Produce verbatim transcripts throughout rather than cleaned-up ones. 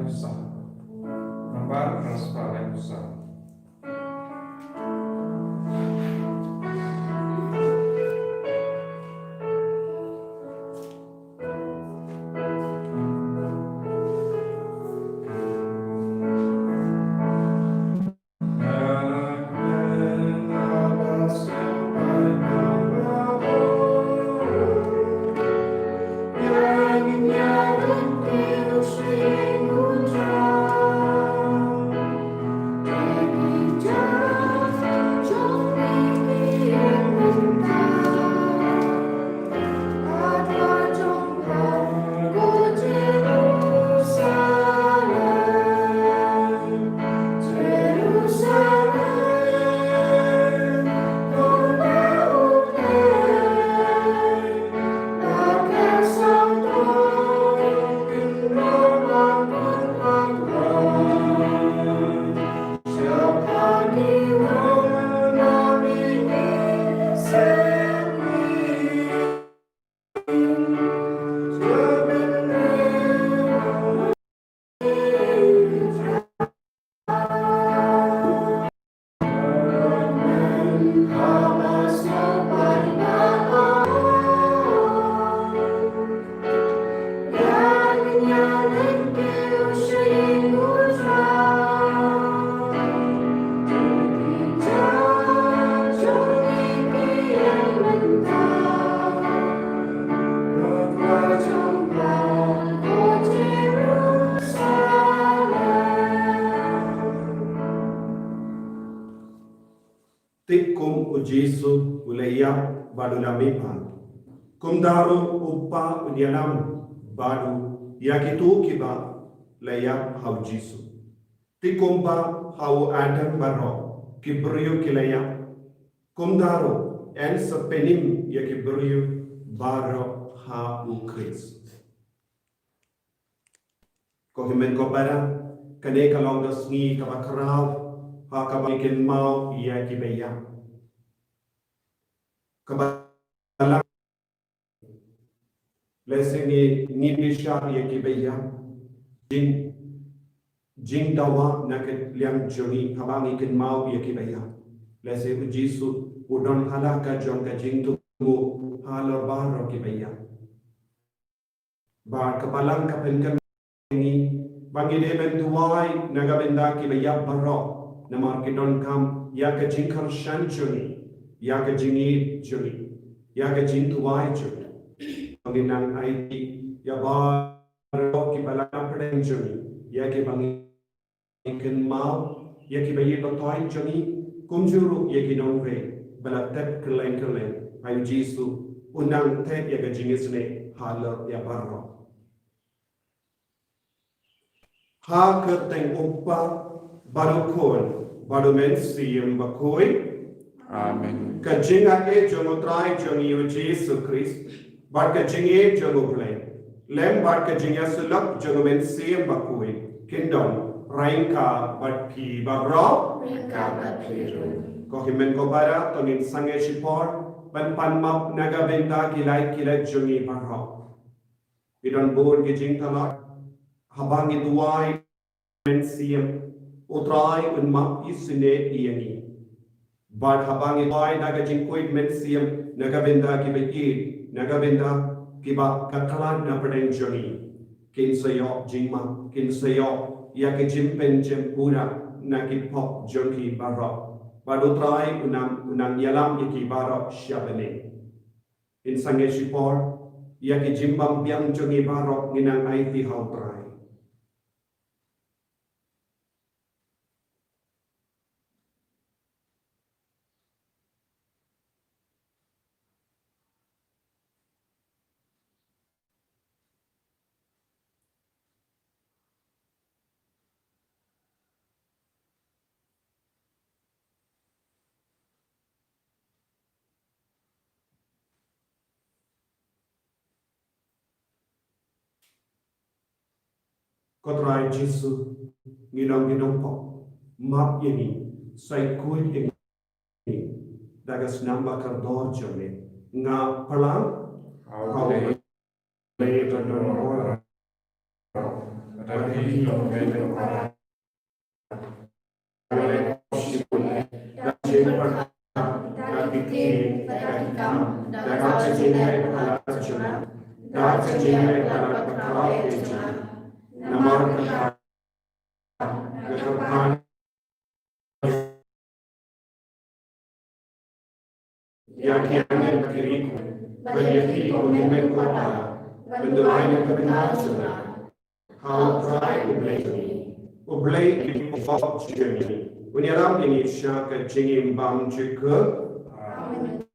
Sa. Nambar hynriew spah lai phew saw. Te kum u Jisu u la ïap bad u la mihpat, kumta ruh u Kpa un ïalam bad u ïa kito kiba la ïap ha u Jisu. Te kumba ha u Adam baroh ki briew ki la ïap, kumta ruh yn sa pynim ïa ki briew baroh ha u Khrist. Ko hynmen ko para, kane ka long ka sngi kaba khraw ha kaba ngi kynmaw ïa kiba ïap. Kaba la, lehse ngi, ngi bishar ïa kiba ïap. Jing, jingdawa na ka liang jong ngi haba ngi kynmaw ïa kiba ïap. Lehse u Jisu u don ha la ka jong ka jingthmu halor baroh kiba ïap. Bad ka Balang ka pynkynmaw ïa ngi ba ngi dei ban duwai na ka bynta kiba ïap baroh, namar ki donkam ïa ka jingkyrshan jong ngi, ïa ka jingïeit jong ngi, ïa ka jingduwai jong ngi. Ba ngin nang aiti ïa baroh kiba la pdeng jong ngi, ïa kiba ngi kynmaw ïa kiba ïeit ba thoh jong ngi, kumjuh ruh ïa ki nongwei ba la tep kylleng kylleng. Ai u Jisu un nang tep ïa ka jingisynei halor ïa baroh. Ha ka kyrteng u Kpa bad u Khun bad u Mynsiem Bakhuid. Amen. Ka jingaiei jong u Trai jong ngi u Jisu Khrist, bad ka jingïeit jong u Blei, lem bad ka jingïasyllok jong u Mynsiem Bakhuid, kin don ryngkat bad phi baroh. Ryngkat bad phi ruh. Ko hynmen ko para, to ngin sangeh shipor ban pan map na ka bynta ki lait ki lait jong ngi baroh. Ki don bun ki jingtharai, haba ngi duwai Mynsiem, u Trai un map isynei ïa ngi. Bad haba ngi duwai da ka jingkhuid mynsiem na ka bynta kiba ïeit, na ka bynta kiba khlad na pdeng jong ngi, kin sa ïoh jingmap, kin sa ïoh ïa ka jingpynjem pura na ki pop jong ki baroh. Bad u Trai un nang, un nang ïalam ïa ki baroh sha bneng. Ngin sangeh shipor, ïa ki jingbymbiang jong ngi baroh ngin nang aiti ha u Trai. Ko Trai Jisu, ngi long ki nongpop, map ïa ngi, sa khuid ïa ngi da ka snam ba kordor jong me. Nga pyrshang ha u Blei, ha u Blei, Ïa ki angel bad ki riewkhuid, bad ïa phi ko hynmen ko para, ban duwai na ka bynta jong nga. Ha U Trai U Blei jong ngi. U Blei u pop jong ngi un ïarap ïa ngi sha ka jingim bymjukut. Amen.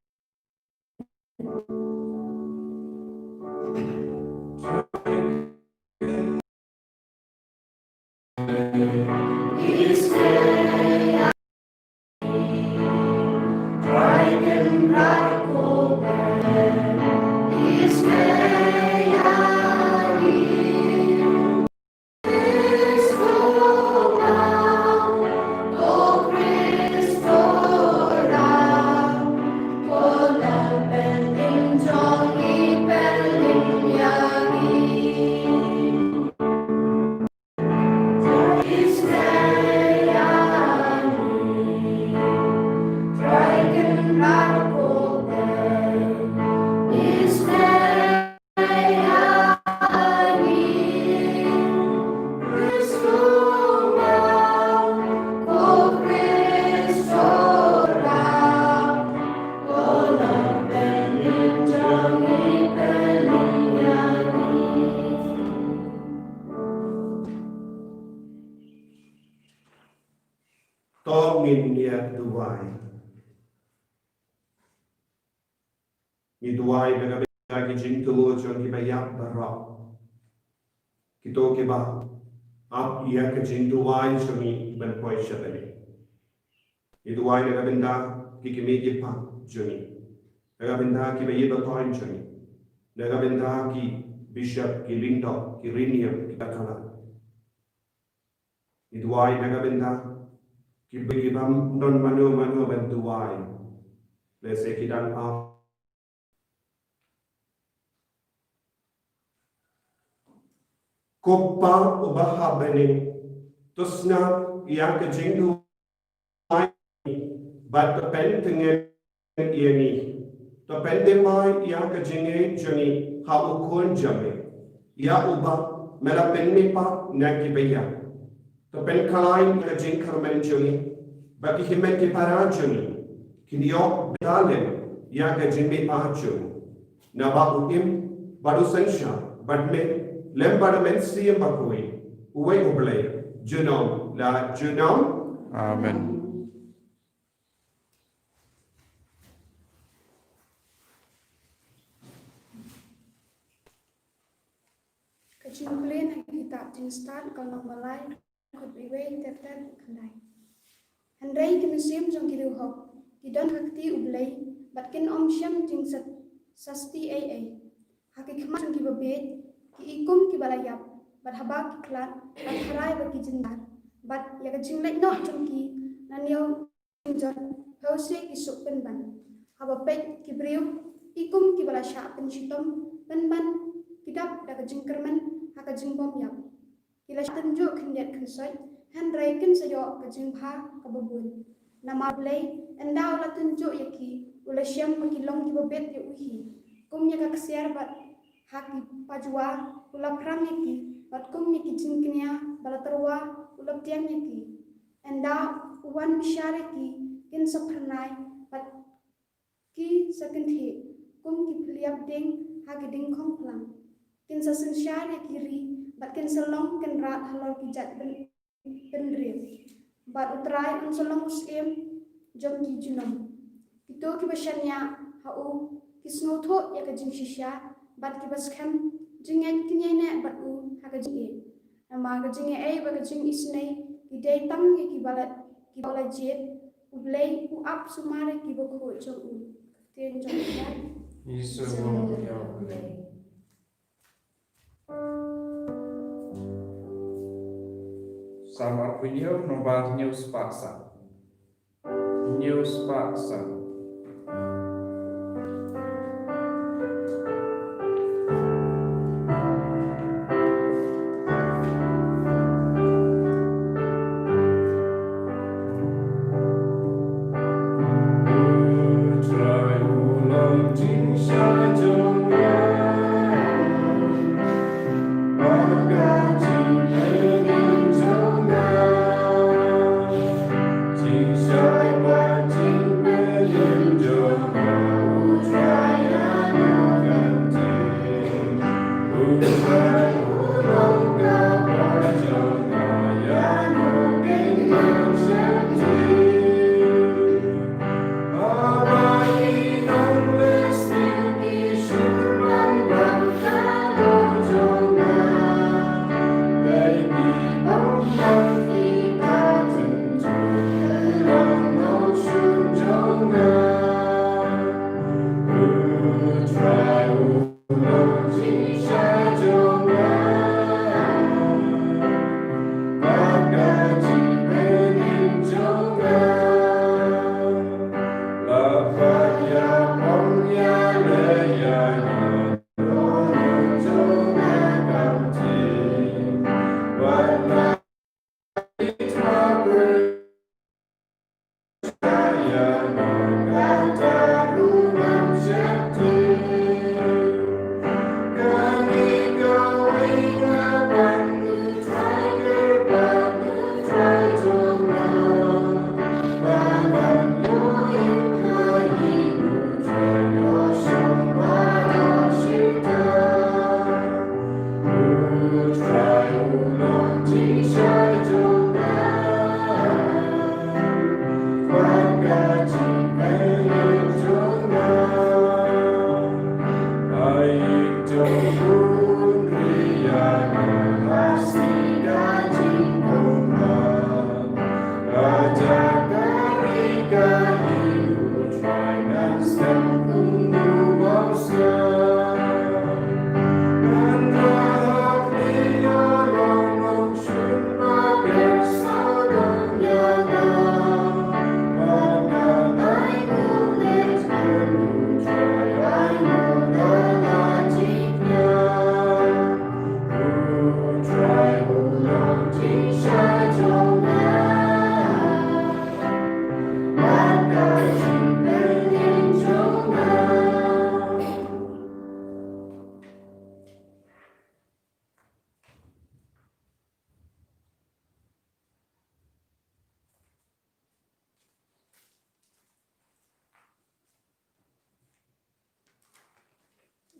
To ngin ïa duwai. Ngi duwai na ka bynta ki jingthmu jong kiba ïap baroh. Kito kiba ap ïa ka jingduwai jong ngi ban poi sha bneng. Ngi duwai na ka bynta ki kmie ki kpa jong ngi. Na ka bynta kiba ïeit ba thoh jong ngi. Na ka bynta ki bishop, ki lyngdoh, ki riewniam, ki bakla. Ngi duwai na ka bynta kiba, kibym don mano mano ban duwai. Lehse ki dang ap. Ko Kpa uba ha bneng, to sngap ïa ka jingduwai bad to pyntngen ïa ngi. To pynthymmai ïa ka jingngeit jong ngi ha U Khun jong me, ïa uba me la pynmihpat na kiba ïap. To pynkhlaiñ ïa ka jingkyrmen jong ngi, ba ki hynmen ki para jong ngi kin ïoh bteng ïa ka jingmihpat jong ngi. Naba U Im bad U Synshar bad me lem bad U Mynsiem Bakhuid, uwei U Blei, junom la junom. Amen. Ka jingpule na ka kitab Jingstad, ka lynnong ba lai, dkhot ba wei ter ter khyndai. Hynrei ki mynsiem jong ki riewhok ki don ha kti U Blei, bad kin ym shym jingsasti ei ei. Ha ki khmat jong kiba bieit ki i kum kiba la ïap, bad haba ki khlad la tharai ba ki jynjar, bad ïa ka jingleit noh jong ki na ñiew jingjot, phew seh ki suk pynban. Haba peit ki briew i kum kiba la shah pynshitom pynban, ki dap da ka jingkyrmen ha ka jingbym ïap. Ki la shah tynjuh khyndiat khynsoit, hynrei kin sa ïoh ka jingbha kaba bun. Namar U Blei ynda u la tynjuh ïa ki, u la shem ba ki long kiba bit ïa u hi. Kum ïa ka ksiar bad ha ki pajua u la phrang ïa ki, bad kum ïa ki jingkñia ba la tyrwa u la pdiang ïa ki. Ynda u wan bishar ïa ki, kin sa phyrnai bad ki sa kynthieh kum ki phylliap dieng ha ki dieng khongphlang. Kin sa synshar ïa ki ri, bad kin sa long kynrad halor ki jait byn-, bynriew. Bad U Trai un sa long u syiem jong ki junom. Kito kiba shaniah ha u ki sngewthuh ïa ka jingshisha, bad kiba skhem jingngeit kin ïaineh bad u ha ka jingïeit. Namar ka jingaiei bad ka jingisynei ki dei tang ïa kiba la, kiba la jied. U Blei u ap sumar ïa kiba khuid jong u. Ka ktien jong U Blei. Ngi sngewbha ïa U Blei. Salm arphew hynñiew, nombar hynñiew spah san. Hynñiew spah san.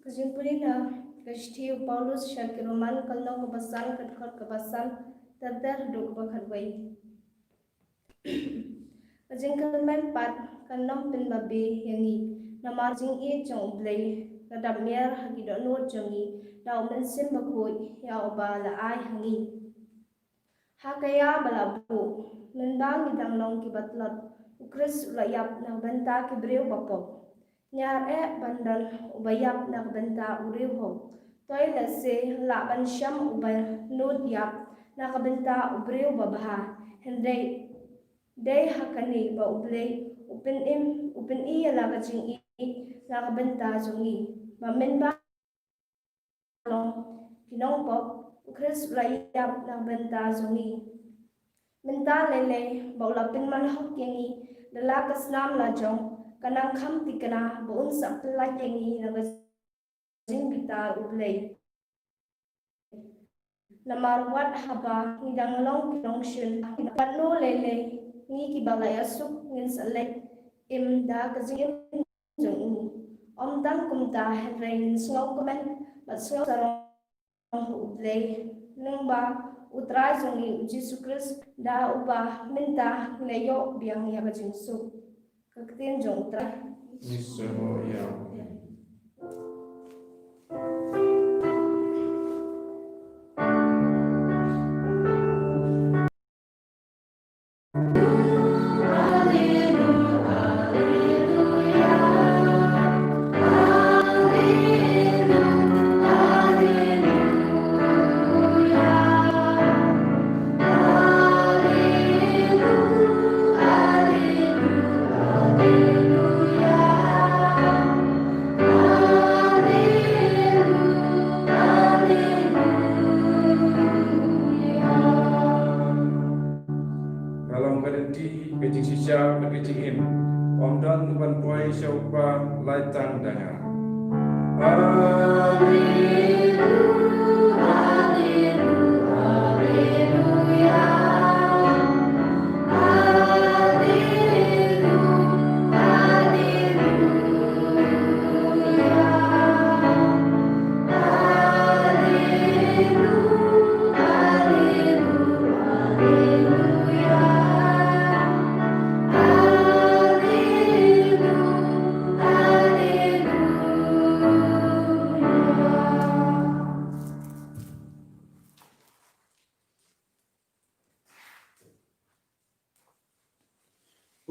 Ka jingpule na ka shithi u Paulus sha ki Roman, ka lynnong kaba san, ka dkhot kaba san ter ter haduh kaba khatwei. Ka jingkyrmen pat kan ym pynbabe ïa ngi, namar jingïeit jong U Blei ka dap miar ha ki dohnud jong ngi da U Mynsiem Bakhuid ïa uba la ai ha ngi. Ha ka ïa ba la buh, mynba ngi dang long kiba tlot, U Khrist u la ïap na ka bynta ki briew bapop. Ñiar eh ban don uba ïap na ka bynta u riewhok. Toi lehse lah ban shem uba nud ïap na ka bynta u briew babha. Hynrei dei ha kane ba U Blei u pynim, u pyni ïa la ka jingïeit na ka bynta jong ngi. Ba mynba long ki nongpop, U Khrist u la ïap na ka bynta jong ngi. Mynta lei lei ba u la pynman hok ïa ngi da la ka snam la jong, ka nang kham thikna ba un sa pyllait ïa ngi na ka jingbitar U Blei. Namar wat haba ngi dang long ki nongshun, katno lei lei ngi kiba la ïasuk ngin sa leit im da ka jingim jong u. Ym tang kumta, hynrei ngin sngewkmen bad sngewsarong ha U Blei lyngba U Trai jong ngi U Jisu Khrist, da uba mynta ngi la ïoh biang ïa ka jingsuk. Ka ktien jong U Trai. Ngi sngew ïa u. Ka long ka lynti, ka jingshisha bad ka jingim. Ym don ban poi sha u Kpa lait tang da nga.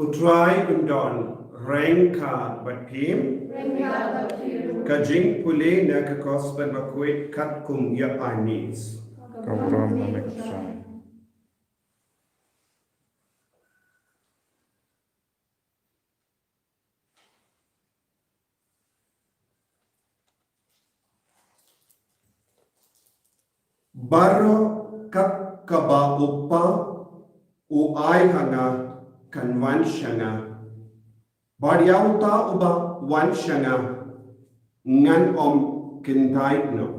U Trai un don ryngkat bad phi. Ka jingpule na ka Gospel Bakhuid katkum u Ïoannis. Ka burom ïa me ko Trai. Baroh kat kaba u Kpa u ai ha nga kan wan sha nga, bad ïa uta uba wan sha nga ngan ym kyntait noh.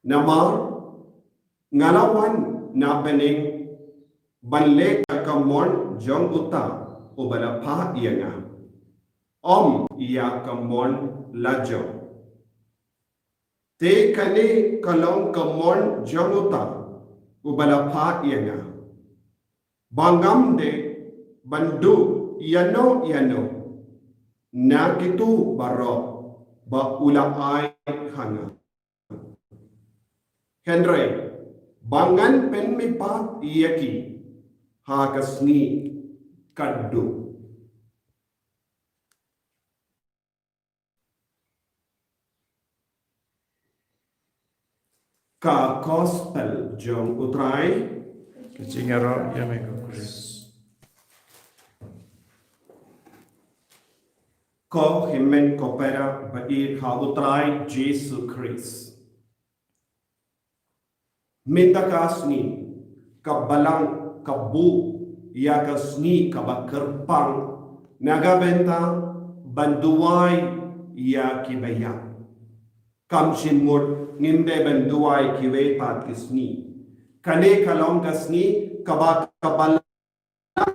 Namar nga la wan na bneng ban leh ïa ka mon jong uta uba la phah ïa nga, ym ïa ka mon la jong. Te kane ka long ka mon jong uta uba la phah ïa nga, ba ngam dei ban duh ïano ïano na kito baroh ba u la ai ha nga, hynrei ba ngan pynmihpat ïa ki ha ka sngi ka duh. Ka Gospel jong u Trai. Ka jingïaroh ïa me ko Khrist. Ko hynmen ko para ba ïeit ha u Trai Jisu Khrist. Mynta ka sngi ka Balang ka buh ïa ka sngi kaba kyrpang na ka bynta ban duwai ïa kiba ïap. Kam shym mut ngim dei ban duwai kiwei pat ki sngi. Kane ka long ka sngi kaba ka Balang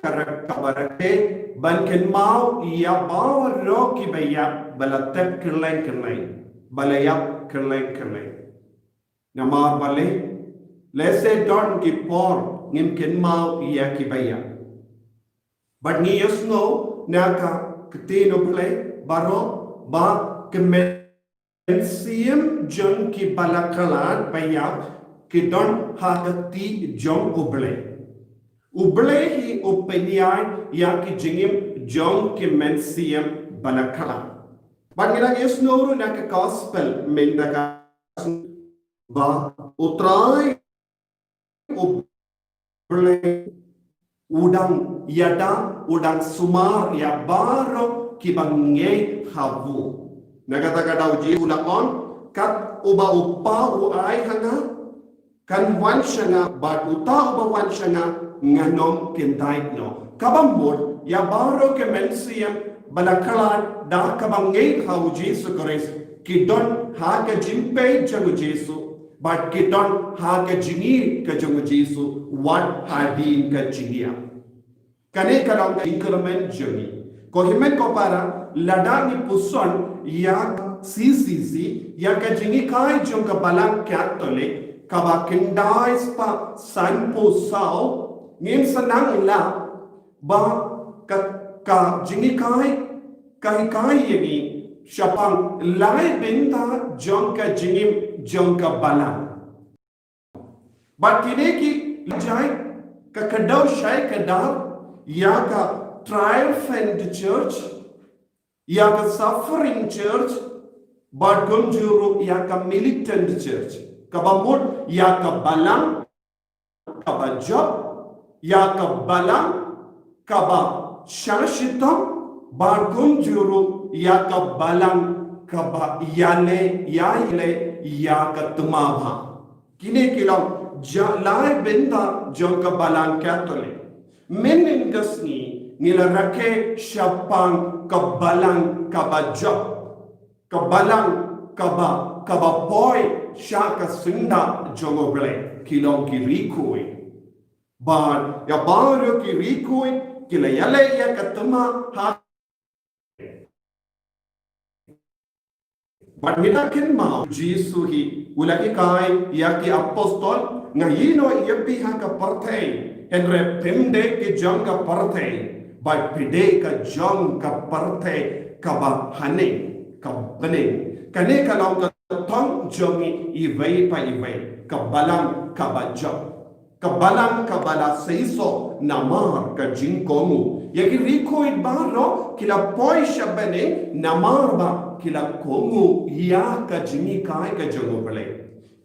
ka rak, kaba rakhe ban kynmaw ïa baroh kiba ïap, ba la tep kylleng kylleng, ba la ïap kylleng kylleng. Namar balei? Lehse don ki por ngim kynmaw ïa kiba ïap. Bad ngi ïohsngew na ka ktien U Blei baroh ba ki mynsiem jong kiba la khlad ba ïap ki don ha ka kti jong U Blei. U Blei hi u pynïaid ïa ki jingim jong ki mynsiem ba la khlad. Bad ngi dang ïohsngew ruh na ka Gospel mynta ka ba U Trai U Blei u dang ïada, u dang sumar ïa baroh kiba ngeit ha u. Na kata ka daw Jisu u la ong, kat uba u Kpa u ai ha nga kan wan sha nga, bad uta uba wan sha nga ngan ym kyntait noh. Kaba mut ïa baroh ki mynsiem ba la khlad da kaba ngeit ha U Jisu Khrist ki don ha ka jingpeit jong U Jisu. Bad ki don ha ka jingïeit ka jong U Jisu wat hadien ka jingïap. Kane ka long ka jingkyrmen jong ngi. Ko hynmen ko para, lada ngi puson ïa C C C, ïa ka jinghikai jong ka Balang Katholik kaba khyndai spah sanphew saw, ngim sa nang lap ba ka, ka jinghikai ka hikai ïa ngi shaphang lai bynta jong ka jingim jong ka Balang. Bad kine ki la jia ka kdew shai kdar ïa ka Triumphant Church, ïa ka Suffering Church, bad kumjuh ruh ïa ka Militant Church. Kaba mut ïa ka Balang kaba jop, ïa ka Balang kaba shah shitom, bad kumjuh ruh ïa ka Balang kaba ïaleh, ïaleh ïa ka tma bha. Kine ki long jia lai bynta jong ka Balang Katholik. Mynhynnin ka sngi ngi la rakhe shaphang ka Balang kaba jop. ka balang kaba, kaba poi sha ka syndah jong U Blei, ki long ki riewkhuid. Bad ïa baroh ki riewkhuid ki la ïaleh ïa ka thma ha Bad mynta kynmaw, Jisu hi u la hikai ïa ki apostol, nga ïehnoh ïa phi ha ka pyrthei, hynrei phim dei ki jong ka pyrthei, bad phi dei ka jong ka pyrthei kaba haneng, ka bneng. Kane ka long ka thong jong ngi iwei pa iwei, ka balang kaba jop. Ka balang kaba la seisoh namar ka jingkohnguh. Ïa ki riewkhuid baroh ki la poi sha bneng namar ba ki la kohnguh ïa ka jinghikai ka jong U Blei.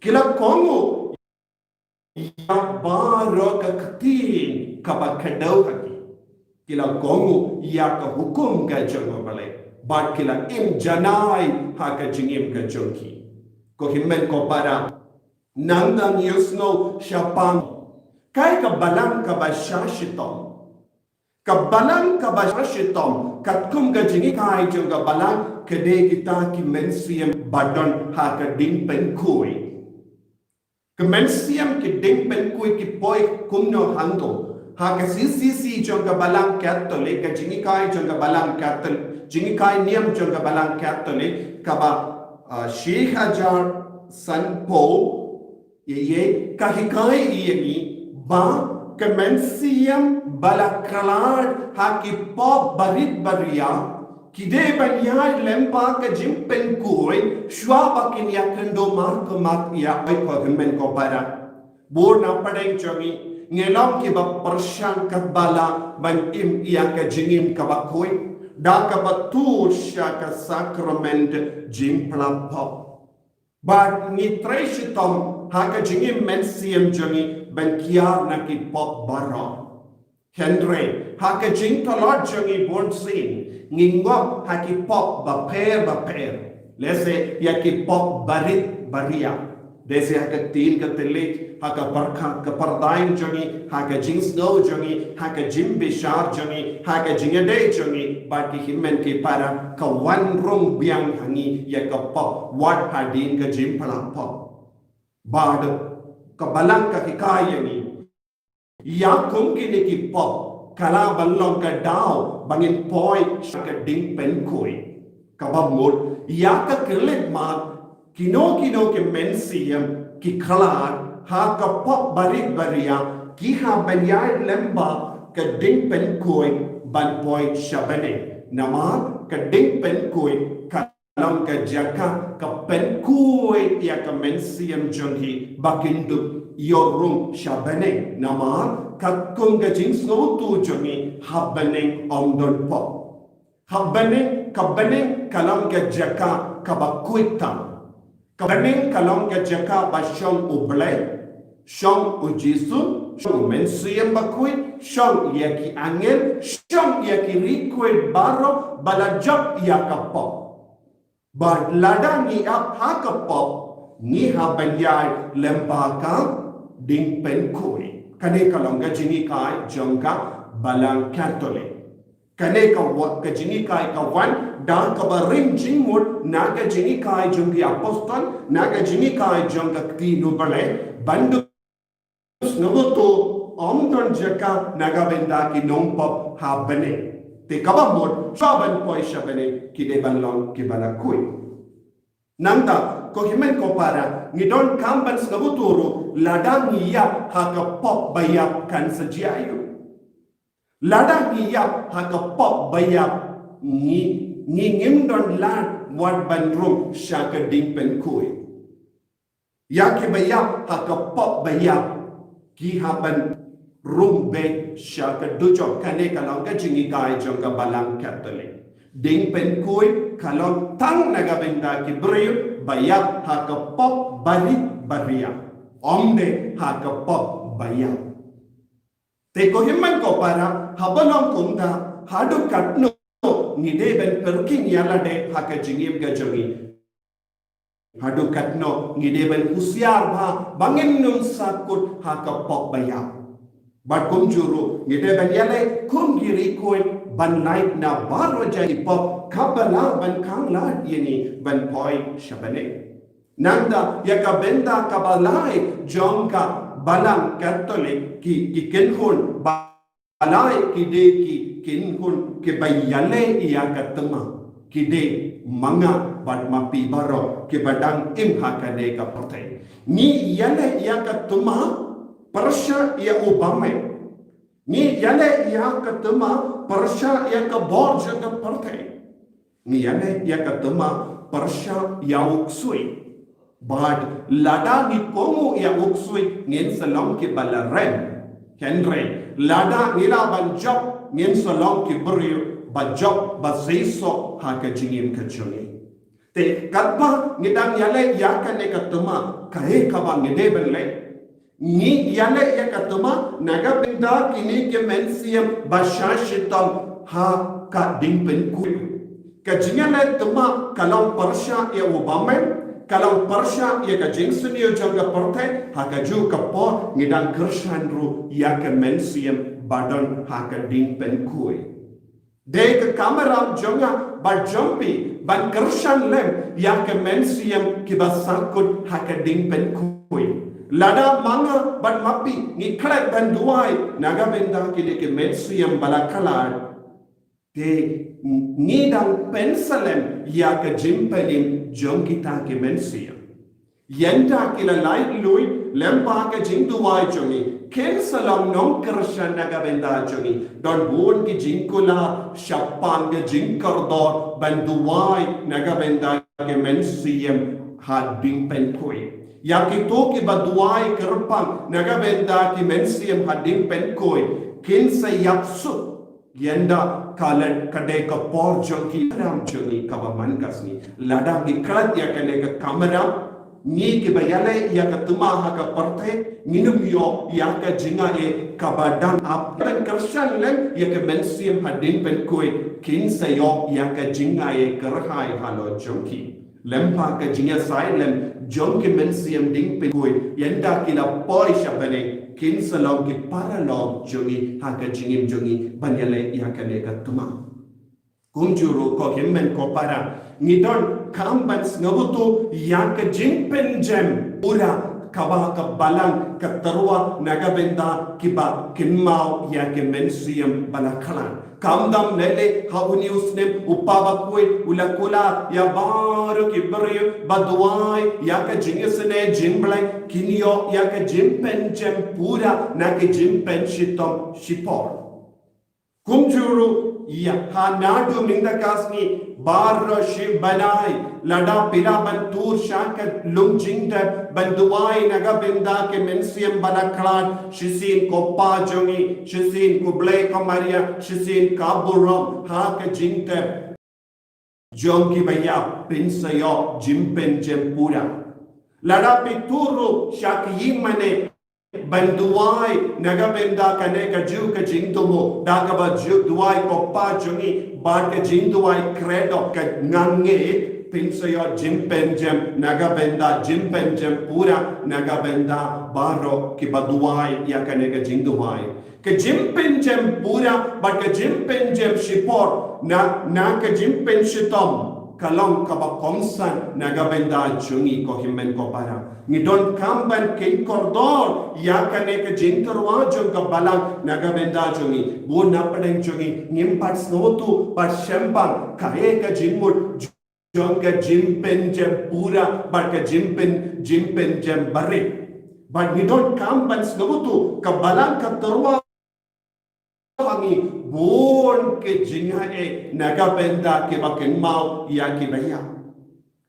Ki la kohnguh ïa baroh ka ktien kaba kdew ha ki. Ki la kohnguh ïa ka hukum ka jong U Blei. Bad ki la im janai ha ka jingim ka jong ki. Ko hynmen ko para, nangta ngi ïohsngew shaphang kaei ka balang kaba sha shitom. Ka balang kaba sha shitom, katkum ka jinghikai jong ka balang, ka dei kita ki mynsiem ba don ha ka diengpynkhuid. Ka mynsiem ki diengpynkhuid ki poi kumno hangto. Ha ka C C C jong ka balang Katholik, ka jinghikai jong ka balang Katholik, jinghikai niam jong ka balang Katholik, kaba, ah, shi hajar sanphew, ïa, ïa, ka hikai ïa ngi ba ka mynsiem ba la khlad ha ki pop barit baria, ki dei ban ïaid lyngba ka jingpynkhuid shuwa ba kin ïakynduh markhmat ïa, oi ko hynmen ko para. Bun na pdeng jong ngi, ngi long kiba pyrshang katba lah ban im ïa ka jingim kaba khuid da kaba tur sha ka sakrament jingphla pop. Bad ngi trei shitom ha ka jingim mynsiem jong ngi ban kiar na ki pop baroh. Hynrei ha ka jingtlot jong ngi bunsien, ngi ngop ha ki pop bapher bapher. Lehse ïa ki pop barit baria. Lehse ha ka ktien ka thylliej, ha ka pyrkhat ka pyrdain jong ngi, ha ka jingsngew jong ngi, ha ka jingbishar jong ngi, ha ka jingïadei jong ngi bad ki hynmen ki para, ka wan rung biang ha ngi ïa ka pop wat hadien ka jingphla pop. Bad ka balang ka hikai ïa ngi, ïa kum kine ki pop ka lah ban long ka daw ba ngin poi sha ka diengpynkhuid. Kaba mut, ïa ka khyllipmat, kino kino ki mynsiem ki khlad ha ka pop barit baria, ki hap ban ïaid lyngba ka diengpynkhuid ban poi sha bneng. Namar ka diengpynkhuid ka long ka jaka ka pynkhuid ïa ka mynsiem jong ngi ba kin dup ïoh rung sha bneng. Namar katkum ka jingsngewthuh jong ngi ha bneng ym don pop. Ha bneng, ka bneng ka long ka jaka kaba khuid tam. Ka bneng ka long ka jaka ba shong U Blei, shong U Jisu, shong U Mynsiem Bakhuid, shong ïa ki angel, shong ïa ki riewkhuid baroh ba la jop ïa ka pop. Bad lada ngi ïap ha ka pop, ngi hap ban ïaid lyngba ka diengpynkhuid. Kane ka long ka jinghikai jong ka balang Katholik. Kane ka wa-, ka jinghikai ka wan da kaba rim jingmut na ka jinghikai jong ki apostol, na ka jinghikai jong ka ktien U Blei, ban dup sngewthuh ym don jaka na ka bynta ki nongpop ha bneng. Te kaba mut, shuwa ban poi sha bneng, ki dei ban long kiba la khuid. Nangta, ko hynmen ko para, ngi donkam ban sngewthuh ruh, lada ngi ïap ha ka pop ba ïap kan sa jia aïu. Lada ngi ïap ha ka pop ba ïap, ngi, ngi ngim don lad wat ban rung sha ka diengpynkhuid. Ïa kiba ïap ha ka pop ba ïap, ki hap ban rung beit sha ka dujok. Kane ka long ka jinghikai jong ka balang Katholik. Diengpynkhuid ka long tang na ka bynta ki briew ba ïap ha ka pop barit baria, ym dei ha ka pop ba ïap. Te ko hynmen ko para, haba long kumta, haduh katno ngi dei ban pyrkhing ïa lade ha ka jingim ka jong ngi? Haduh katno ngi dei ban husiar bha ba ngin ym sahkut ha ka pop ba ïap? Bad kumjuh ruh ngi dei ban ïaleh kum riewkhuid ban lait na baroh jait ki pop kaba lah ban khang lad ïa ngi ban poi sha bneng. Nangta ïa ka bynta kaba lai jong ka Balang Katholik, ki, ki kynhun ba lai ki dei ki kynhun kiba ïaleh ïa ka thma, ki dei ma nga bad ma phi baroh kiba dang im ha kane ka pyrthei. Ngi ïaleh ïa ka thma pyrshah ïa u bymman. Ngi ïaleh ïa ka thma pyrshah ïa ka bor jong ka pyrthei. Ngi ïaleh ïa ka thma pyrshah ïa u ksuid. Bad lada ngi kohnguh ïa u ksuid ngin sa long kiba la rem. Hynrei lada ngi lah ban jop ngin sa long ki briew ba jop ba seisoh ha ka jingim ka jong ngi. Te katba ngi dang ïaleh ïa kane ka thma, kaei kaba ngi dei ban leh? Ngi ïaleh ïa ka thma na ka bynta kine ki mynsiem ba shah shitom ha ka jingpynkhuid. Ka jingïaleh thma ka long pyrshah ïa u bymman, ka long pyrshah ïa ka jingsniew jong ka pyrthei, ha kajuh ka por ngi dang kyrshan ruh ïa ka mynsiem ba don ha ka jingpynkhuid. Dei ka kamram jong nga bad jong phi ban kyrshan lem ïa ka mynsiem kiba sahkut ha ka jingpynkhuid. Lada ma nga bad ma phi ngi klet ban duwai na ka bynta kine ki mynsiem ba la khlad, te ngi dang pynslem ïa ka jingpynim jong kita ki mynsiem. Ynda ki la lait luid lem bad ka jingduwai jong ngi, kin sa long nongkyrshan na ka bynta jong ngi. Don bun ki jingkular shaphang ka jingkordor ban duwai na ka bynta ki mynsiem ha ka jingpynkhuid. Ïa kito kiba duwai kyrpang na ka bynta ki mynsiem ha ka jingpynkhuid kin sa ïap suk. Ynda ka leh ka dei ka por jong ki kamram jong ngi kaba man ka sngi. Lada ngi klet ïa kane ka kamram, ngi kiba ïaleh ïa ka thma ha ka pyrthei, ngin ym ïoh ïa ka jingaiei kaba dang ap. Ban kyrshan lem ïa ka mynsiem ha ka jingpynkhuid, kin sa ïoh ïa ka jingaiei kyrhai halor jong ki. Lem bad ka jingïasaid lem jong ki mynsiem jingpynkhuid, ynda ki la poi sha bneng, kin sa long ki paralok jong ngi ha ka jingim jong ngi ban ïaleh ïa kane ka thma. Kumjuh ruh ko hynmen ko para, ngi donkam ban sngewthuh ïa ka jingpynjem pura kaba ka Balang ka tyrwa na ka bynta kiba kynmaw ïa ki mynsiem ba la khlad. Kam dang lei lei ha une u snem u Papa Bakhuid u la kular ïa baroh ki briew ba duwai ïa ka jingisynei jong U Blei kin ïoh ïa ka jingpynjem pura na ka jingpynshitom shipor. Kumjuh ruh ïa ha naduh mynta ka sngi baroh shi bnai lada phi lah ban tur sha ka lum jingtep ban duwai na ka bynta ki mynsiem ba la khlad, shisien ko Pa jong ngi, shisien ko Blei ko Maria, shisien ka burom ha ka jingtep jong kiba ïap, phin sa ïoh jingpynjem pura. Lada phi tur ruh sha ka ïingmane ban duwai na ka bynta kane kajuh ka jingthmu da kaba ju duwai ko Pa jong ngi bad ka jingduwai Credo, ka ngan ngi phin sa ïoh jingpynjem na ka bynta, jingpynjem pura na ka bynta baroh kiba duwai ïa kane ka jingduwai. Ka jingpynjem pura bad ka jingpynjem shipor na, na ka jingpynshitom ka long kaba kongsan na ka bynta jong ngi ko hynmen ko para. Ngi donkam ban kheiñ kordor ïa kane ka jingtyrwa jong ka Balang na ka bynta jong ngi. Bun na pdeng jong ngi ngim pat sngewthuh pat sngewbang kaei ka jingmut jong ka jingpynjem pura bad ka jingpyn, jingpynjem barit. Bad ngi donkam ban sngewthuh ka Balang ka tyrwa ha ngi bun ki jingaiei na ka bynta kiba kynmaw ïa kiba ïap.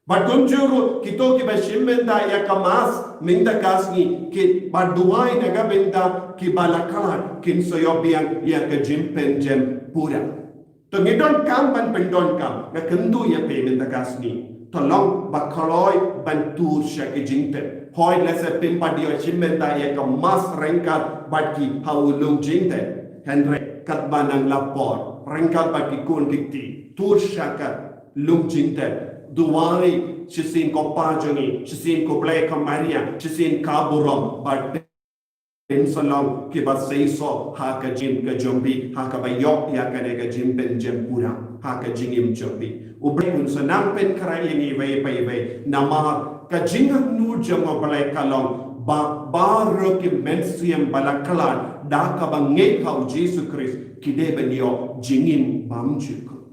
Bad kumjuh ruh kito kiba shim bynta ïa ka Mass mynta ka sngi kiba duwai na ka bynta kiba la khlad kin sa ïoh biang ïa ka jingpynjem pura. To ngi donkam ban pyndonkam, nga kyntu ïa phi mynta ka sngi. To long ba kloi ban tur sha ki jingtep. Hooid lehse phim pat ïoh shim bynta ïa ka Mass ryngkat bad ki ha u lum jingtep. Hynrei katba nang la por ryngkat bad ki khun ki kti, tur sha ka lum jingtep. Duwai shisien ko Pa jong ngi, shisien ko Blei ko Maria, shisien ka burom bad pynsahlong kiba seisoh ha ka jingim ka jong phi, ha kaba ïoh ïa kane ka jingpynjem pura ha ka jingim jong phi. U Blei un sa nang pynkhreh ïa ngi iwei pa iwei. Namar ka jingangnud jong U Blei ka long ba baroh ki mynsiem ba la khlad da kaba ngeit ha U Jisu Khrist ki dei ban ïoh jingim bymjukut.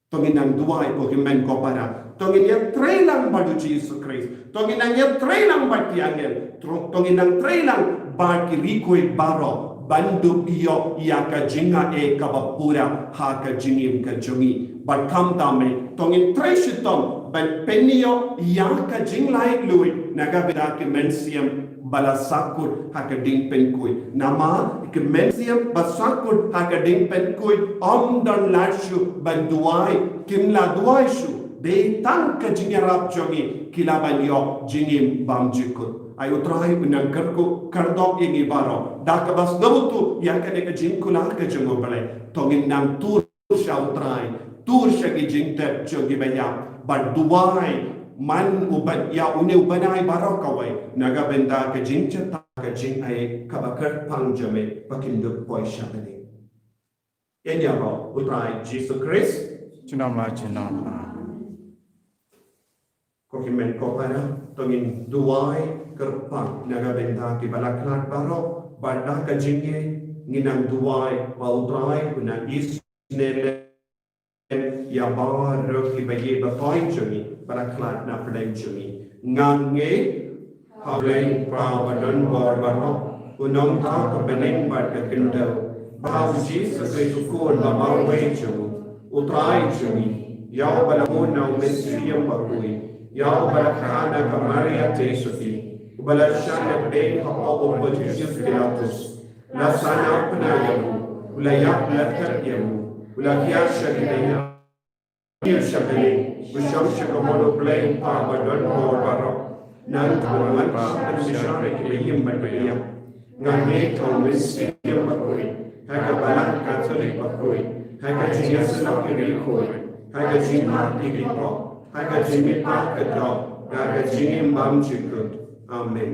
To ngin nang duwai, ko hynmen ko para. To ngin ïatrei lang bad U Jisu Khrist. To ngin nang ïatrei lang bad ki angel. To, to ngin nang trei lang bad ki riewkhuid baroh ban dup ïoh ïa ka jingaiei kaba pura ha ka jingim ka jong ngi. Bad khamtam eh, to ngin trei shitom ban pynïoh ïa ka jinglaitluid na ka bynta ki mynsiem ba la sahkut ha ka jingpynkhuid. Namar ki mynsiem ba sahkut ha ka jingpynkhuid ym don lad shuh ban duwai, kim lah duwai shuh. Dei tang ka jingïarap jong ngi ki lah ban ïoh jingim bymjukut. Ai U Trai un nang kyrkhu kyrdoh ïa ngi baroh da kaba sngewthuh ïa kane ka jingkular ka jong U Blei. To ngin nang tur sha U Trai, tur sha ki jingtep jong kiba ïap, bad duwai man uban ïa une u bnai baroh kawei na ka bynta ka jingjynjar ka jingaiei kaba kyrpang jong me ba kin dup poi sha bneng. Ïa U Trai Jisu Khrist. Junom la, junom la. Ko hynmen ko para, to ngin duwai kyrpang na ka bynta kiba la khlad baroh, bad da ka jingïeit ngin nang duwai ba U Trai un nang isynei lem ïa baroh kiba ïeit ba thoh jong ngi ba la khlad na pdeng jong ngi. Nga ngeit ha U Blei U Kpa uba don bor baroh, U Nongthaw ka bneng bad ka khyndew, bad ha U Jisu Khrist U Khun ba marwei jong U, U Trai jong ngi, ïa uba la bud na U Mynsiem Bakhuid, ïa uba la kha na ka Maria Theisotti, uba la shah na pdeng hapoh U Pontius Pilatus, la sahnarphna ïa u, u la ïap, la thep ïa u, u la thiah sha ki dei, u la mih sha bneng, u shong sha ka mon U Blei U Kpa ba don bor baroh. Nangta un wan sha pynbishar ïa kiba im bad kiba ïap. Nga ngeit ha U Mynsiem Bakhuid, ha ka Balang Katholik bakhuid, ha ka jingïasyllok ki riewkhuid, ha ka jingmap ki riewpop, ha ka jingmihpat ka doh, ha ka jingim bymjukut. Amen.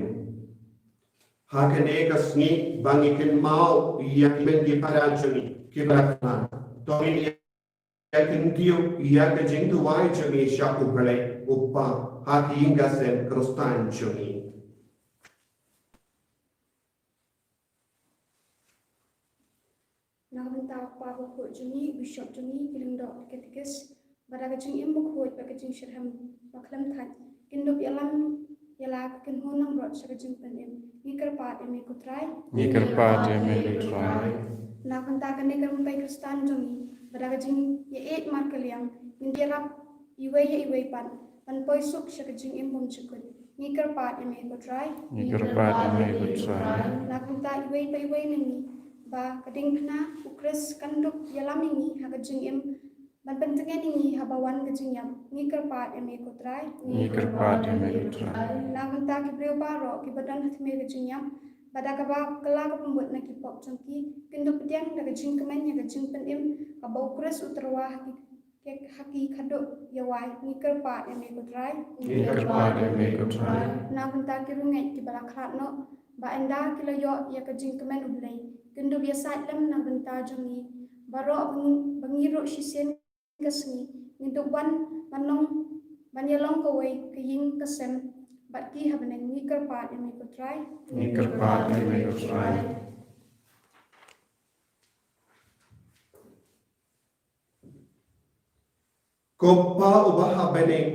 Ha kane ka sngi ba ngi kynmaw ïa ki hynmen ki para jong ngi kiba la khlad, to ngin ïa kyntiew ïa ka jingduwai jong ngi sha U Blei U Kpa ha ki ïing ki sem Khristan jong ngi. Na ka bynta u Kpa bakhuid jong ngi, u Bishop jong ngi, ki lyngdoh, ki katekis, ba da ka jingim bakhuid bad ka jingshitrhem bakhlem thait kin dup ïalam ïa la ka kynhun langbrot sha ka jingpynim. Ngi kyrpad ïa me ko Trai. Ngi kyrpad ïa me ko Trai. Na ka bynta kane ka rympei Khristan jong ngi, ba da ka jingïaieit markylliang ngin ïarap iwei ïa iwei pat ban poi suk sha ka jingim bymjukut. Ngi kyrpad ïa me ko Trai. Ngi kyrpad ïa me ko Trai. Na ka bynta iwei pa iwei na ngi, ba ka diengphna U Khrist kan dup ïalam ïa ngi ha ka jingim, ban pyntngen ïa ngi haba wan ka jingïap. Ngi kyrpad ïa me ko Trai. Ngi kyrpad ïa me ko Trai. Na ka bynta ki briew baroh kiba don ha tmier ka jingïap, ba da kaba kylla ka pynbud na ki pop jong ki, kin dup pdiang da ka jingkmen ïa ka jingpynim kaba U Khrist u tyrwa ha ki, ha ki khadduh ïawai. Ngi kyrpad ïa me ko Trai. Ngi kyrpad ïa me ko Trai. Na ka bynta ki riewngeit kiba la khlad noh, ba ynda ki la ïoh ïa ka jingkmen U Blei, kin dup ïasaid lem na ka bynta jong ngi baroh, ba ngi, ba ngi ruh shisien ka sngi ngin dup wan ban long, ban ïalong kawei ka ïing ka sem bad ki ha bneng. Ngi kyrpad ïa me ko Trai. Ngi kyrpad ïa me ko Trai. Ko Kpa uba ha bneng,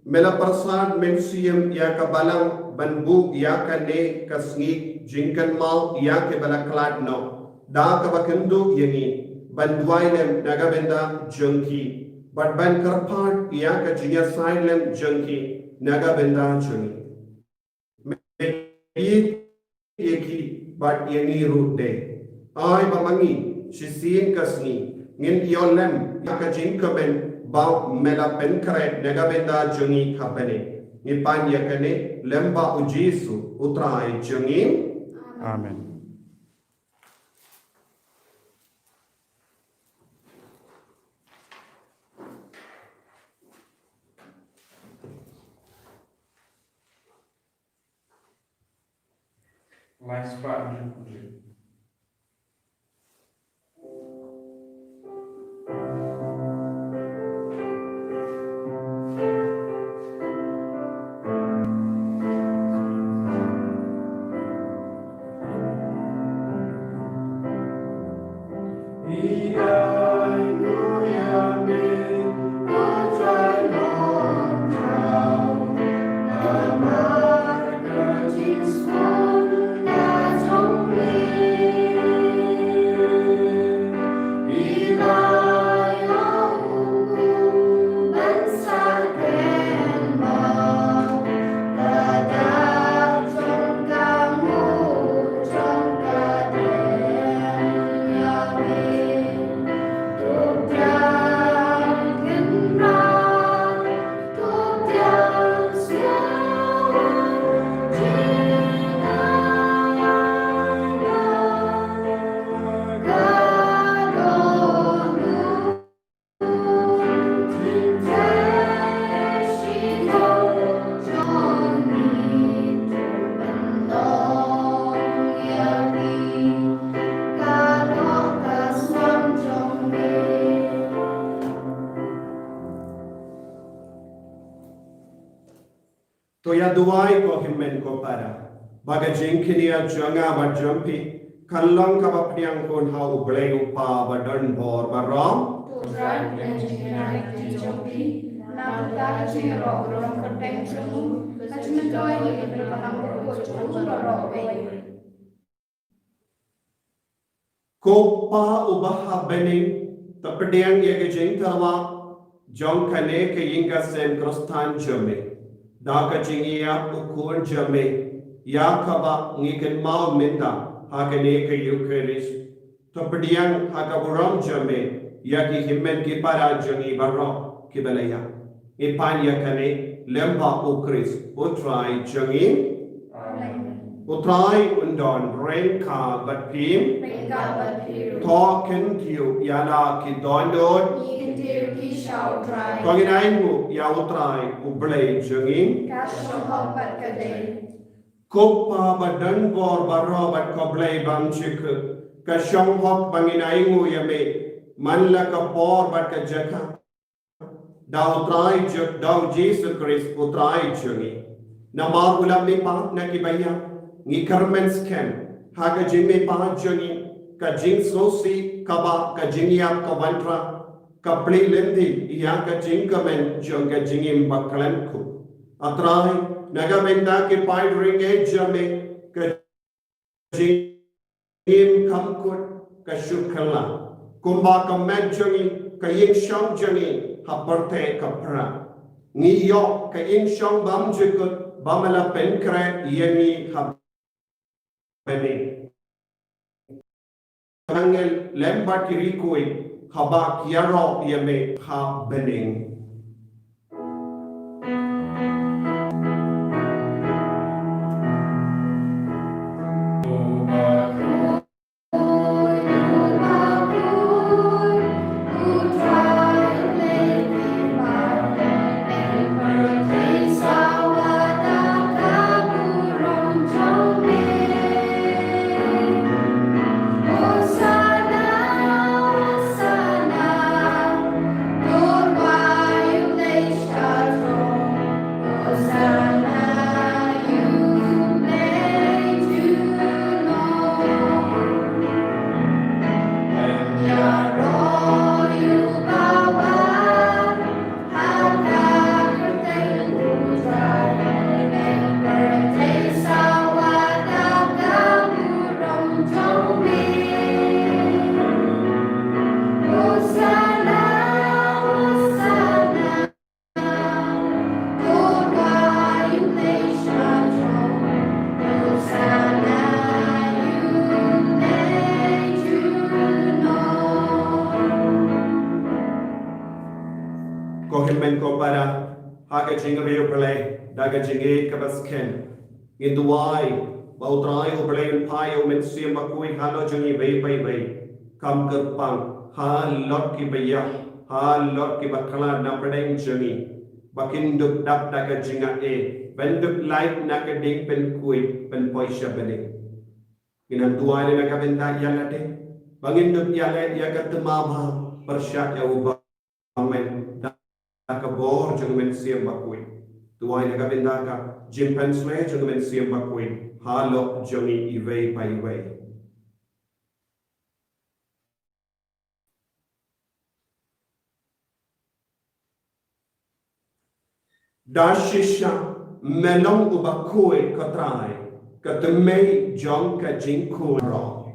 me la pyrsad mynsiem ïa ka balang ban buh ïa kane ka sngi jingkynmaw ïa kiba la khlad noh, da kaba kynduh ïa ngi ban duwai lem na ka bynta jong ki, bad ban kyrpad ïa ka jingïasaid lem jong ki na ka bynta jong ngi. Me ïeit ïa ki bad ïa ngi ruh de. Ai ba ma ngi shisien ka sngi ngin ïoh lem ïa ka jingkmen ba me la pynkhreh na ka bynta jong ngi ha bneng. Ngi pan ïa kane lem bad U Jisu U Trai jong ngi. Amen. Lai spah hynriew phew hynriew. To ïa duwai ko hynmen ko para ba ka jingkñia jong nga bad jong phi kan long kaba pdiang khun ha U Blei U Kpa ba don bor baroh. To Trai, pdiang jingkñia jong phi na ka bynta ka jingïaroh burom kyrteng jong u, ka jingmyntoi ïa ki briew balang baroh jong u baroh. Ko Pa uba ha bneng, to pdiang ïa ka jingtyrwa jong kane ka ïing ka sem Khristan jong me da ka jingïap u Khun jong me, ïa kaba ngi kynmaw mynta ha kane ka Eukharist. To pdiang ha ka burom jong me ïa ki hynmen ki para jong ngi baroh kiba la ïap. Ngi pan ïa kane lem bad U Khrist U Trai jong ngi. Amen. U Trai un don ryngkat bad phi. Ryngkat bad phi ruh. To kyntiew ïa la ki dohnud. Ngi kyntiew ki sha U Trai. To ngin ainguh ïa U Trai U Blei jong ngi. Ka shong hok bad ka dei. Ko Pa ba don bor baroh bad ko Blei bymjukut, ka shong hok ba ngin ainguh ïa me man la ka por bad ka jaka. Da U Trai jong, da U Jisu Khrist U Trai jong ngi. Namar u la mihpat na kiba ïap, ngi kyrmen skhem ha ka jingmihpat jong ngi, ka jingsngewsih kaba ka jingïap ka wanrah, ka plie lynti ïa ka jingkmen jong ka jingim ba khlem kut. A Trai, na ka bynta ki paid ryngiej jong me, ka jingim kham kut ka shu kylla. Kumba ka met jong ngi, ka ïing shong jong ngi ha pyrthei ka pra. Ngi ïoh ka ïing shong bymjukut ba me la pynkhreh ïa ngi ha bneng. Angel lem bad ki riewkhuid haba ki ïaroh ïa me ha bneng. Ko hynmen ko para, ha ka jingriewblei da ka jingïeit kaba skhem, ngin duwai ba U Trai U Blei un phah ïa U Mynsiem Bakhuid halor jong ngi iwei pa iwei, kham kyrpang halor kiba ïap, halor kiba khlad na pdeng jong ngi, ba kin dup dap da ka jingaiei ban dup lait na ka diengpynkhuid ban poi sha bneng. Ngin nang duwai na ka bynta ïa lade ba ngin dup ïaleh ïa ka thma bha pyrshah ïa u bymmen da ka bor jong u Mynsiem Bakhuid. Duwai na ka bynta ka jingpynshlur jong u Mynsiem Bakhuid halor jong ngi iwei pa iwei. Da shisha me long uba khuid, ko Trai, ka tymmen jong ka jingkhuid baroh.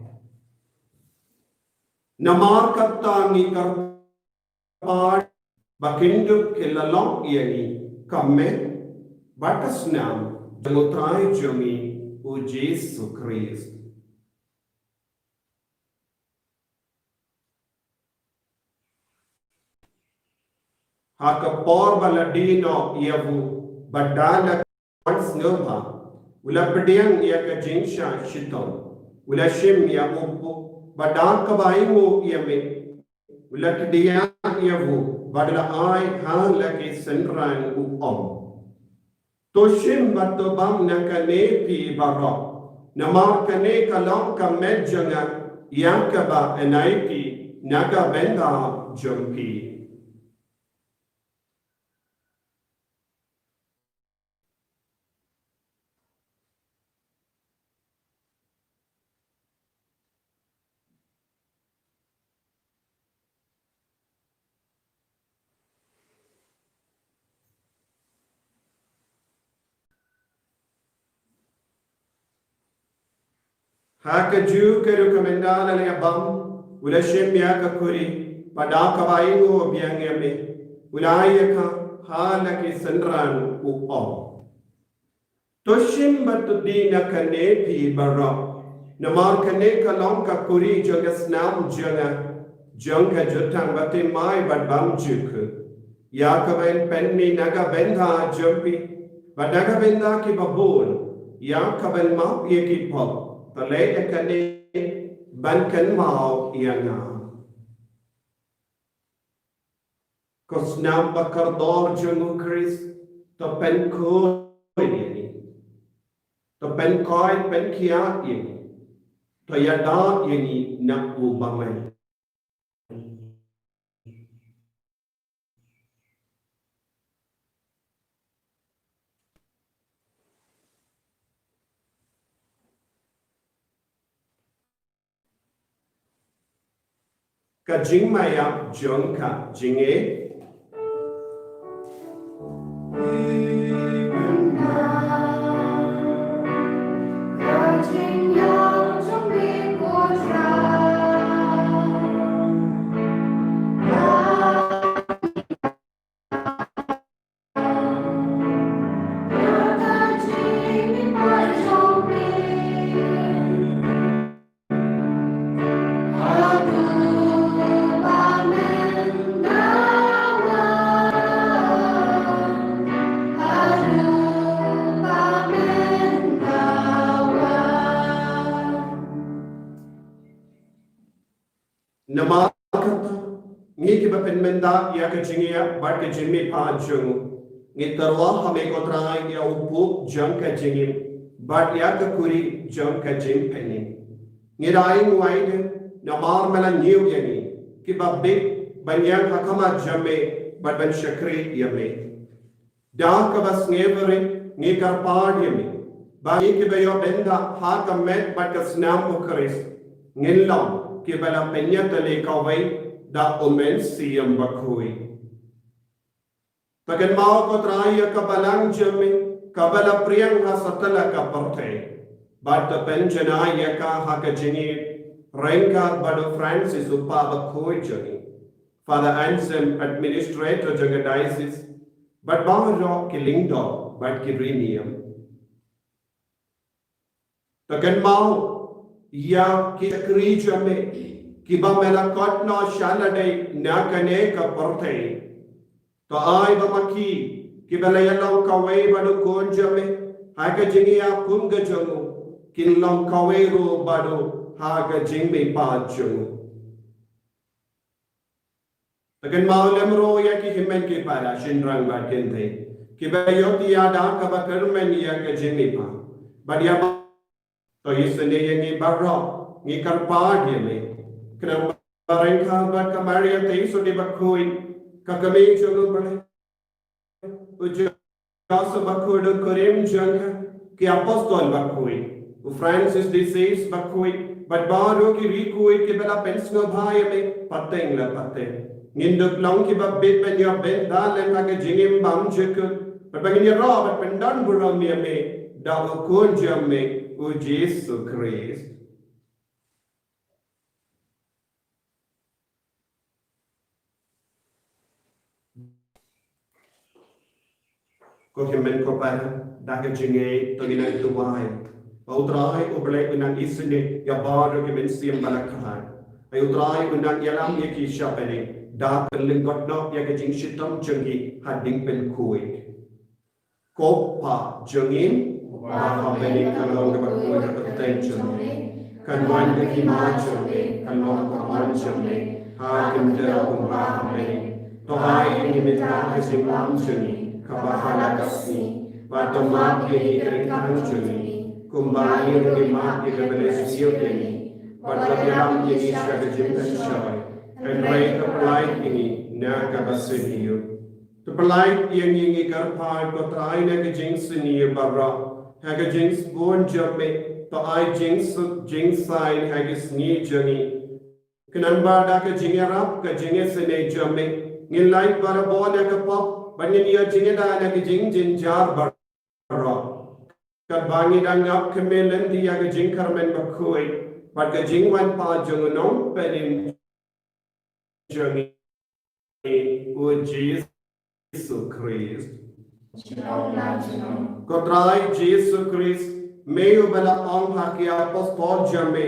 Namar kata ngi kyrpad ba kin dup ki la long ïa ngi ka met bad ka snam jong u Trai jong ngi u Jisu Khrist. Ha ka por ba la die noh ïa u, ba da la wan sngewbha, u la pdiang ïa ka jingshah shitom, u la shim ïa u puk, ba da kaba ainguh ïa me, u la kdiah ïa u, bad u la ai ha la ki synran, u ong: To shim bad to bam na kane phi baroh, namar kane ka long ka met jong nga, ïa kaba yn aiti na ka bynta jong phi. Ha kajuh ka rukom, ynda la ïa bam, u la shim ïa ka khuri, bad da kaba ainguh biang ïa me, u la ai ïa ka ha la ki synran, u ong: To shim bad to die na kane phi baroh, namar kane ka long ka khuri jong ka snam jong nga, jong ka jutang bathymmai bad bymjukut, ïa kaba yn pynmih na ka bynta jong phi bad na ka bynta kiba bun, ïa kaban map ïa ki pop. To leh ïa kane ban kynmaw ïa nga. Ko snam ba kordor jong u Khrist, to pynkhuid ïa ngi. To pynkhuid, pynkhiah ïa ngi. To ïada ïa ngi na u bymmen. Ka jingmaïap jong ka jingïeit. Namar kata, ngi kiba pynmyndah ïa ka jingïap bad ka jingmihpat jong u, ngi tyrwa ha me ko Trai ïa u puk jong ka jingim bad ïa ka khuri jong ka jingpynim. Ngi da ainguh ïa me namar me la ñiew ïa ngi kiba bieit ban ïeng ha khmat jong me bad ban shakri ïa me. Da kaba sngewrit ngi kyrpad ïa me ba ngi kiba ïoh bynta ha ka met bad ka snam u Khrist, ngin long kiba la pynïatylli kawei da u Mynsiem Bakhuid. To kynmaw ko Trai ïa ka balang jong me kaba la pdiang ha satlak ka pyrthei, bad to pynjanai ïa ka ha ka jingïeit ryngkat bad u Francis u Kpa Bakhuid jong ngi, Father Anselm, Administrator jong ka Diocese, bad baroh ki lyngdoh bad ki riewniam. To kynmaw ïa ki shakri jong me kiba me la khot noh sha lade na kane ka pyrthei. To ai ba ma ki kiba la ïalong kawei bad u Khun jong me ha ka jingïap kum ka jong u, kin long kawei ruh bad u ha ka jingmihpat jong u. To kynmaw lem ruh ïa ki hynmen ki para, shynrang bad kynthei kiba ïohthiah da kaba kyrmen ïa ka jingmihpat bad ïa ba To isynei ïa ngi baroh, ngi kyrpad ïa me. Khnang ba ryngkat bad ka Maria te Joseph bakhuid, ka kmie jong u Blei, u Joseph bakhuid, u kurim jong ka, ki apostol bakhuid, u Francis de Sales bakhuid, bad baroh ki riewkhuid kiba la pynsngewbha ïa me, pateng la pateng. Ngin dup long kiba bit ban ïa bynta lem ha ka jingim bymjukut, bad ba ngin ïaroh bad pyndon burom ïa me da u Khun jong me, u Jisu Khrist. Ko hynmen ko para, da ka jingngeit to ngin nang duwai ba U Trai U Blei un nang isynei ïa baroh ki mynsiem ba la khlaiñ. Ai U Trai un nang ïalam ïa ki sha bneng, da ka lyngkot noh ïa ka jingshitom jong ki ha ding pynkhuid. Ko Pa jong ngi, uba ha bneng, ka long kaba khuid, ka kyrteng jong me. Kan wan ka hima jong me, kan long ka mon jong me ha ka khyndew kumba ha bneng. To ai ïa ngi mynta ka jingbam jong ngi kaba ha la ka sngi, bad to map ïa ngi ki ryngkang jong ngi, kumba ngi ruh ngi map ïa kiba leh sniew ïa ngi, bad wat ïalam ïa ngi sha ka jingpynshoi, hynrei to pyllait ïa ngi na kaba sniew. To pyllait ïa ngi, ngi kyrpad, ko Trai, na ka jingsniew baroh, ha ka jingsbun jong me, to ai jingsuk jingsaiñ ha ka sngi jong ngi. Khnang ba da ka jingïarap, ka jingisynei jong me, ngin lait barabor na ka pop, bad ngin ïoh jingïada na ka jingjynjar baroh, katba ngi dang ap kyrmen lynti ïa ka jingkyrmen bakhuid bad ka jingwan pat jong u Nongpynim jong ngi, u Jisu Khrist. Junom la junom. Ko Trai Jisu Khrist, me uba la ong ha ki apostol jong me,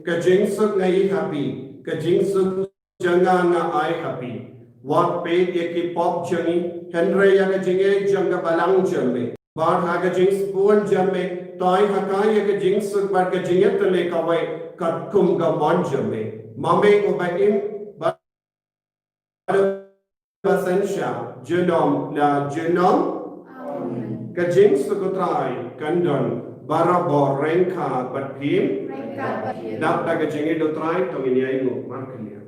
ka jingsuk nga ai ha phi, ka jingsuk jong nga nga ai ha phi. Wat peit ïa ki pop jong ngi, hynrei ïa ka jingngeit jong ka Balang jong me. Bad ha ka jingsbun jong me, to ai ha ka ïa ka jingsuk bad ka jingïatylli kawei katkum ka mon jong me. Ma me uba im bad uba synshar junom la junom. Amen. Ka jingsuk U Trai kan don barabor ryngkat bad phi. Ryngkat bad phi. Dap da ka jingïeit U Trai to ngin ïa ainguh markylliang.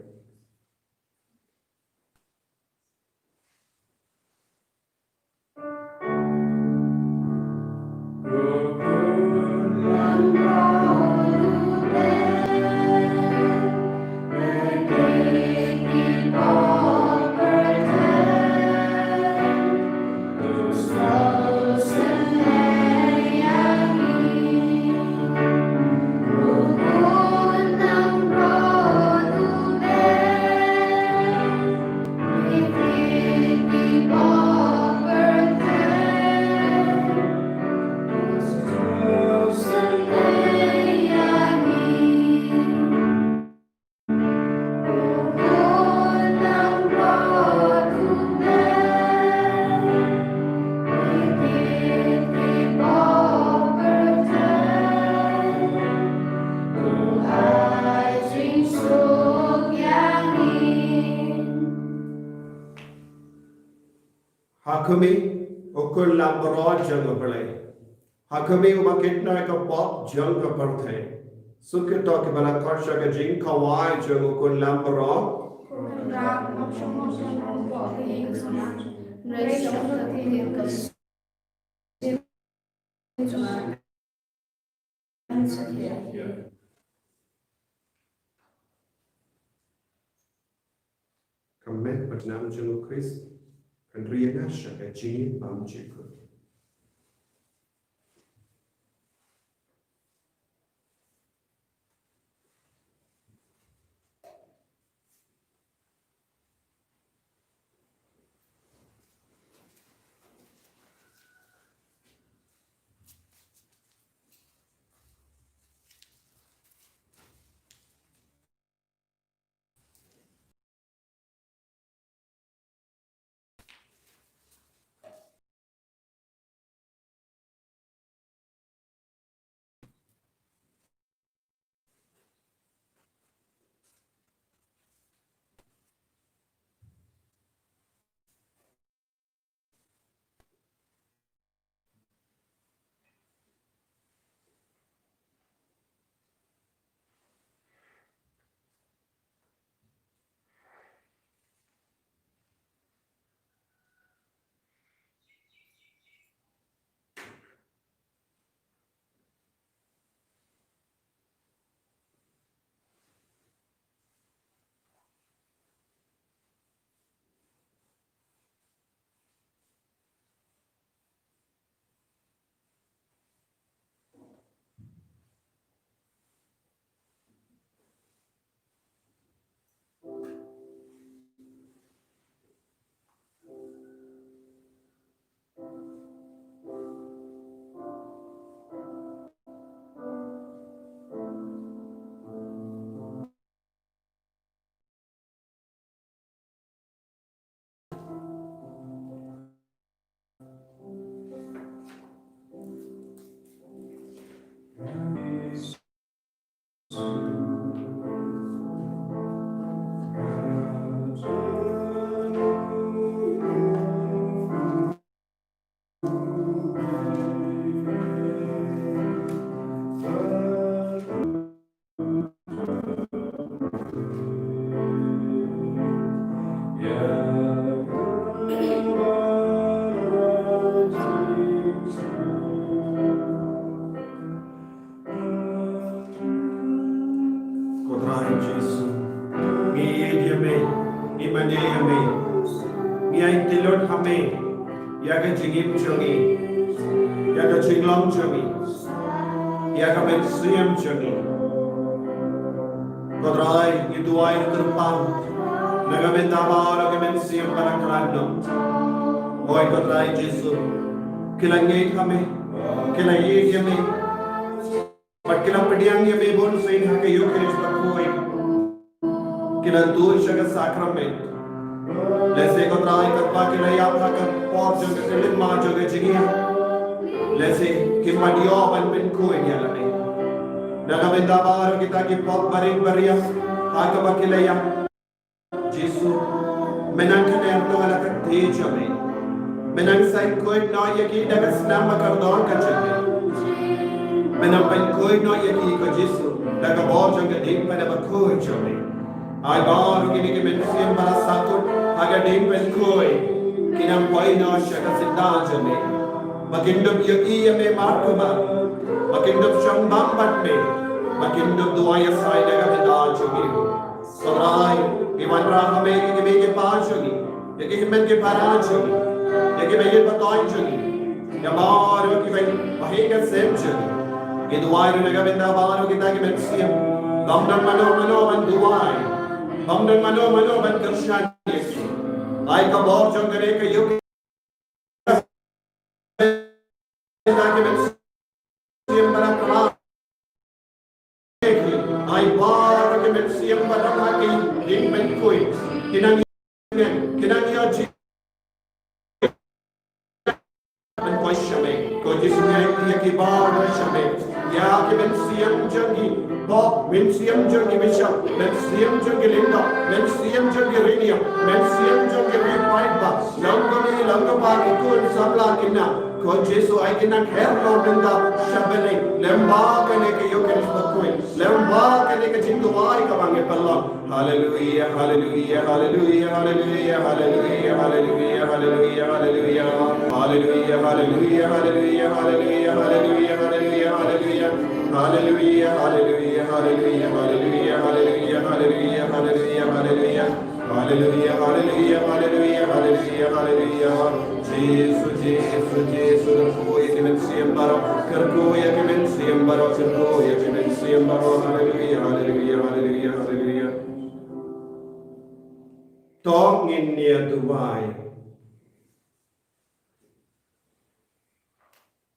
Ha khmih, u Khun Lambaroh jong U Blei. Ha khmih, uba kit noh ïa ka pop jong ka pyrthei. Suk ïa kito kiba la khot sha ka jingkhawai jong u Khun Lambaroh. Ka met bad nam jong u Khrist kan ri ïa nga sha ka jingim bymjukut. Ngi ai tylli ha me ïa ka jingim jong ngi, ïa ka jinglong jong ngi, ïa ka mynsiem jong ngi. Ko Trai, ngi duwai kyrpad na ka bynta baroh ki mynsiem ba la khlad noh. Oi ko Trai Jisu, ki la ngeit ha me, ki la ïeit ïa me, bad ki la pdiang ïa me bun sien ha ka Eukharist bakhuid. Ki la tuid sha ka sakrament. Lehse ko Trai katba ki la ïap ha ka por jong ka khyllipmat jong ka jingim, lehse kim pat ïoh ban pynkhuid ïa lade. Na ka bynta baroh kita ki pop barit baria ha kaba ki la ïap, Jisu, men nang kynnoh ïa la ka kti jong me. Men nang saiñ khuid noh ïa ki da ka snam bakordor ka jong me. Men nang pynkhuid noh ïa ki ko Jisu da ka bor jong ka diengphna bakhuid jong me. Ai baroh kine ki mynsiem ba la sahkut ha ka diengpynkhuid, kin nang poi noh sha ka syndah jong me, ba kin dup ïohi ïa me markhmat, ba kin dup shong bam bad me, ba kin dup duwai ïa sai da ka bynta jong me. Ko Trai, ngi wanrah ha me ïa ki kmie ki kpa jong ngi, ïa ki hynmen ki para jong ngi, ïa ki ba ïeit ba toiñ jong ngi, ïa baroh ki ba, ba ïeit ka sem jong ngi. Ngi duwai ruh na ka bynta baroh kita ki mynsiem bym don mano mano ban duwai, bym don mano mano ban kyrshan. Ai ka bor jong kane ka Eukharist, kita ki mynsiem ba la khlad. Ai baroh ki mynsiem ba la khlad, ki dang pynkhuid, ki nang ïa, ki nang ïa jingpynkhuid sha me. Ko Jisu, ngi ai ïa ki baroh sha me. Ïa ki mynsiem jong ki pop, mynsiem jong ki bishop, mynsiem jong ki lyngdoh, mynsiem jong ki riewniam, mynsiem jong ki riewpaidbah, long kmie long kpa, ki khun samla ki khynnah. Ko Jisu, ai kin nang her noh mynta sha bneng, lyngba kane ka Eukharist bakhuid, lyngba kane ka jingduwai kaba ngi pynlong. Haleluia, haleluia, haleluia, haleluia. Haleluia, haleluia, haleluia, haleluia, haleluia. Haleluia, haleluia, haleluia, haleluia, haleluia, haleluia. Haleluia, haleluia, haleluia, haleluia, haleluia. Jisu, Jisu, Jisu, kyrkhu ïa ki mynsiem baroh, kyrkhu ïa ki mynsiem baroh, kyrkhu ïa ki mynsiem baroh. Haleluia, haleluia, haleluia, haleluia. To ngin ïa duwai.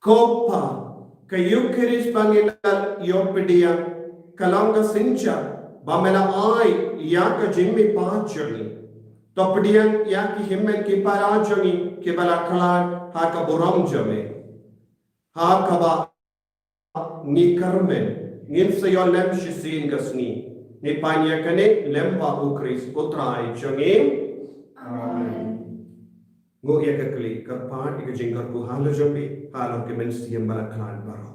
Ko Pa, ka Eukharist ba ngi la ïoh pdiang, ka long ka synshar ba me la ai ïa ka jingmihpat jong ngi. To pdiang ïa ki hynmen ki para jong ngi kiba la khlad ha ka burom jong me. Ha kaba ngi kyrmen, ngin sa ïoh lem shisien ka sngi. Ngi pan ïa kane lyngba U Khrist U Trai jong ngi. Amen. Nguh ïa ka kli, kyrpad ïa ka jingkyrkhu halor jong phi, halor ki mynsiem ba la khlad baroh.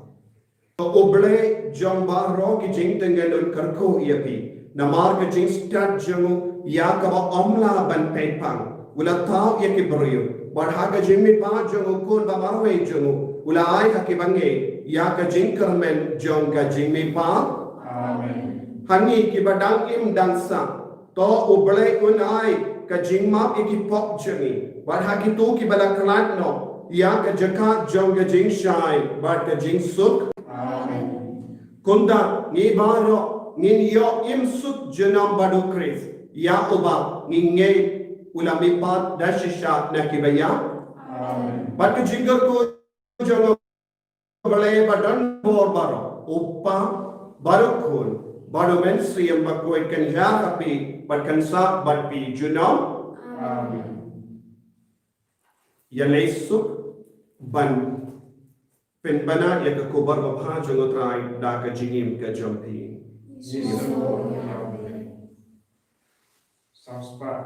To U Blei jong baroh ki jingtngen un kyrkhu ïa phi. Namar ka jingstad jong u ïa kaba ym lah ban pynpang, u la thaw ïa ki briew, bad ha ka jingmihpat jong u Khun ba marwei jong u, u la ai ha ki bangeit ïa ka jingkyrmen jong ka jingmihpat. Amen. Ha ngi kiba dang im dang sah, to U Blei un ai ka jingmap ïa ki pop jong ngi, bad ha kito kiba la khlad noh ïa ka jaka jong ka jingshai bad ka jingsuk. Amen. Kumta ngi baroh ngin ïoh im suk junom bad U Khrist, ïa uba ngi ngeit u la mihpat da shisha na kiba ïap. Amen. Bad ka jingkyrkhu jong U Blei ba don bor baroh, U Kpa, bad U Khun, bad U Mynsiem Bakhuid kan ïa ha phi bad kan sah bad phi junom. Amen. Ïa leit suk ban pynbna ïa ka khubor babha jong U Trai da ka jingim ka jong phi. Jisu. Sawspah.